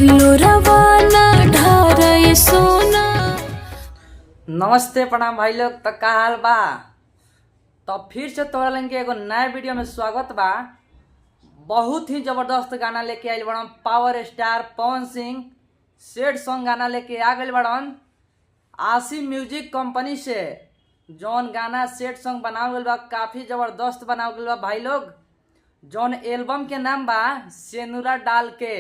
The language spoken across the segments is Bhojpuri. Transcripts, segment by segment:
लोरवा ना ढारे सोना। नमस्ते, प्रणाम भाई लोग। तो का हाल बा? तो फिर से तोरा लोगन के एगो नया वीडियो में स्वागत बा। बहुत ही जबरदस्त गाना लेके आइल बड़न power star Pawan Singh. Sad song गाना लेके आ गइल बड़न आशी म्यूजिक कंपनी से। जौन गाना सेड सॉन्ग बनावल गइल बा, काफ़ी जबरदस्त बनावल गइल बा भाई लोग। जौन एल्बम के नाम बा सेनुरा डाल के।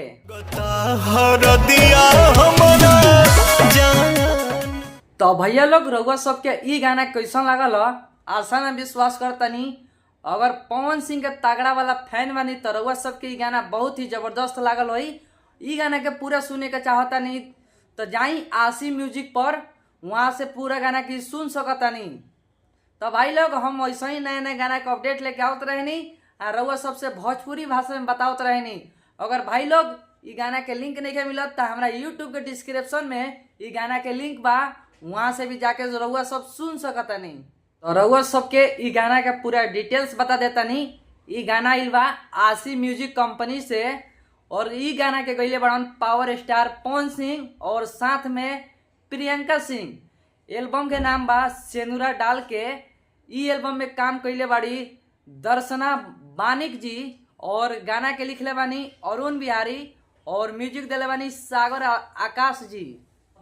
हरदिया हमरा जान। तो भैया लोग, रउआ सबके ई गाना कैसन लागल ह? आशा ना विश्वास करतनी, अगर पवन सिंह के तगड़ा वाला फैन बानी तो रउआ सबके ई गाना बहुत ही जबरदस्त लागल होई। ई गाना के पूरा सुने के चाहतानी तो जाई आशी म्यूजिक पर, वहाँ से पूरा गाना की सुन सकतानी। तो भाई लोग, हम ऐसे ही नए नए गाना के अपडेट लेके आवत रहनी आ रउआ सबसे भोजपुरी भाषा में बतावत रहनी। अगर भाई लोग ई गाना के लिंक नहीं मिलत तो हमरा यूट्यूब के डिस्क्रिप्शन में ई गाना के लिंक बा, वहाँ से भी जाके रउआ सब सुन सकतानी। तो रउआ सबके ई गाना के पूरा डिटेल्स बता देतानी। ई गाना आइल बा आशी म्यूजिक कंपनी से और ई गाना के गइले बड़न पावर स्टार पवन सिंह और साथ में प्रियंका सिंह। एल्बम के नाम बा सेनुरा डाल के। ई एल्बम में काम कइले बाड़ी दर्शना बानिक जी और गाना के लिखले बानी अरुण बिहारी और म्यूजिक दिले बानी सागर आकाश जी।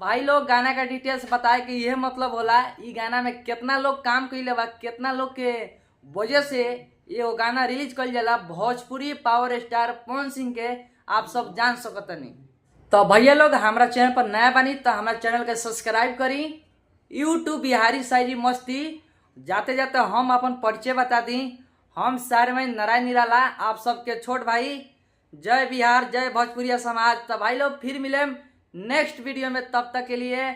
भाई लोग, गाना का डिटेल्स बताए कि यह मतलब होला ई गाना में कितना लोग काम कइले बा, कितना लोग के वजह से ये गाना रिलीज कइल जाला भोजपुरी पावर स्टार पवन सिंह के, आप सब जान सकतनी। तो भैया लोग, हमारा चैनल पर नया बानी तो हमारा चैनल के सब्सक्राइब करी, यूट्यूब बिहारी शायरी मस्ती। जाते जाते हम अपन परिचय बता दी। हम सारे में नारायण निराला, आप सबके छोट भाई। जय बिहार, जय भोजपुरिया समाज। तो भाई लोग, फिर मिले नेक्स्ट वीडियो में, तब तक के लिए।